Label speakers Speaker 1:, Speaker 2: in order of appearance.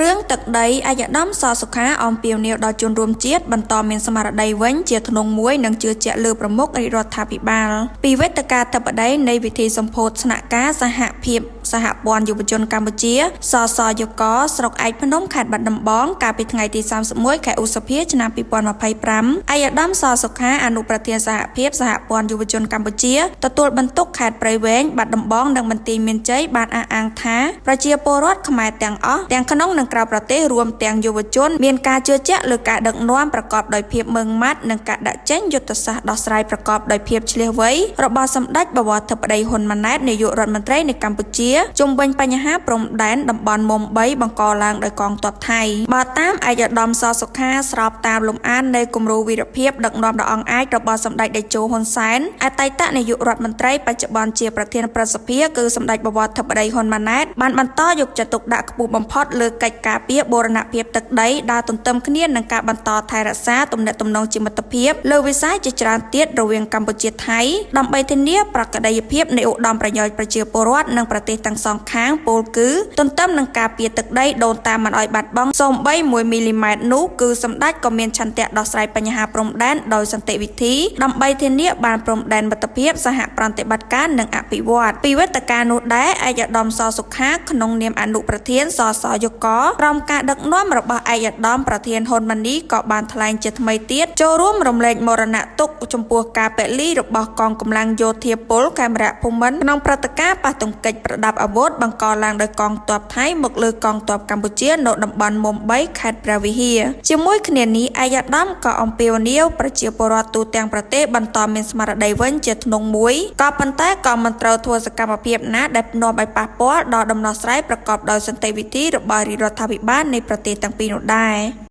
Speaker 1: រឿងទឹកដីឯកឧត្តមសសុខាអំពាវនាវដល់ជនរួមជាតិបន្តមានស្មារតីវិញជាធ្នង់មួយនិងជឿជាក់លើប្រមុខរាជរដ្ឋាភិបាលពីវេទិកាធិបតីនៃវិធីសម្ពោធស្នាក់ការសហភាពសហព័ន្ធយុវជនកម្ពុជាសសយកស្រុកឯកភ្នំខេត្តបាត់ដំបងកាលពីថ្ងៃទី31ខែឧសភាឆ្នាំ2025ឯកឧត្តមសសុខាអនុប្រធានសហភាពសហព័ន្ធយុវជនកម្ពុជាទទួលបន្ទុកខេត្តព្រៃវែងបាត់ដំបងនិងបន្ទាយមានជ័យបានអះអាងថាប្រជាពលរដ្ឋខ្មែរទាំងអស់ទាំងក្នុងនិងក្រៅប្រទេសរួមទាំងយុវជនមានការជឿជាក់លើការដឹកនាំប្រកបដោយភាពម៉ឺងម៉ាត់និងការដាក់ចេញយុទ្ធសាស្ត្រដោះស្រាយប្រកបដោយភាពឈ្លាសវៃរបស់សម្ដេចបវរធិបតីហ៊ុនម៉ាណែតនាយករដ្ឋមន្ត្រីនៃកម្ពុជាជុំវិញបញ្ហាព្រំដែនតំបន់មុំ3បង្កឡើងដោយកងទ័ពថៃបើតាមឯកឧត្តមសសុខាស្របតាមលំអាននៃគំរូវីរភាពដឹកនាំដ៏អង់អាចរបស់សម្ដេចតេជោហ៊ុនសែនអតីតនាយករដ្ឋមន្ត្រីបច្ចុប្បន្នជាប្រធានព្រឹទ្ធសភាគឺសម្ដេចបវរធិបតីហ៊ុនម៉ាណែតបានបន្តយកចិត្តទុកដាក់ខ្ពស់បំផុតលើកិច្ចការពារបូរណភាពទឹកដីដើរទន្ទឹមគ្នានឹងការបន្តថែរក្សាទំនាក់ទំនងជាមិត្តភាពលើវិស័យជាច្រើនទៀតរវាងកម្ពុជាថៃដើម្បីធានាប្រក្រតីភាពនៃឧត្តមប្រយោជន៍ប្រជាពលរដ្ឋនិងប្រទេសទាំងសងខាងពោលគឺទន្ទឹមនឹងការពារទឹកដីដូនតាមិនឲ្យបាត់បង់សូម្បី1មីលីម៉ែត្រនោះគឺសម្ដេចក៏មានឆន្ទៈដោះស្រាយបញ្ហាព្រំដែនដោយសន្តិវិធីដើម្បីធានាបានព្រំដែនមិត្តភាពសហប្រតិបត្តិការនិងអភិវឌ្ឍពីវេទិកានោះដែរឯកឧត្តមសសុខាក្នុងនាមអនុប្រធានសសយកក្រោមការដឹកនាំរបស់ឯកឧត្តមប្រធានហ៊ុនម៉ាណីក៏បានថ្លែងជាថ្មីទៀតចូលរួមរំលែកមរណទុក្ខចំពោះការពលីរបស់កងកម្លាំងយោធាពលខេមរៈភូមិន្ទក្នុងព្រឹត្តិការណ៍ប៉ះទង្គិចប្រដាប់អាវុធបង្កឡើងដោយកងទ័ពថៃមកលើកងទ័ពកម្ពុជានៅតំបន់មុំ3ខេត្តព្រះវិហារជាមួយគ្នានេះឯកឧត្តមក៏អំពាវនាវប្រជាពលរដ្ឋទូទាំងប្រទេសបន្តមានស្មារតីវិញជាធ្នង់មួយក៏ប៉ុន្តែក៏មិនត្រូវធ្វើសកម្មភាពណាដែលនាំឲ្យប៉ះពាល់ដល់ដំណោះស្រាយប្រកបដោយសន្តិវិធីរបស់រាជរដ្ឋាភិបាលនៃប្រទេសទាំងពីរនោះដែរ។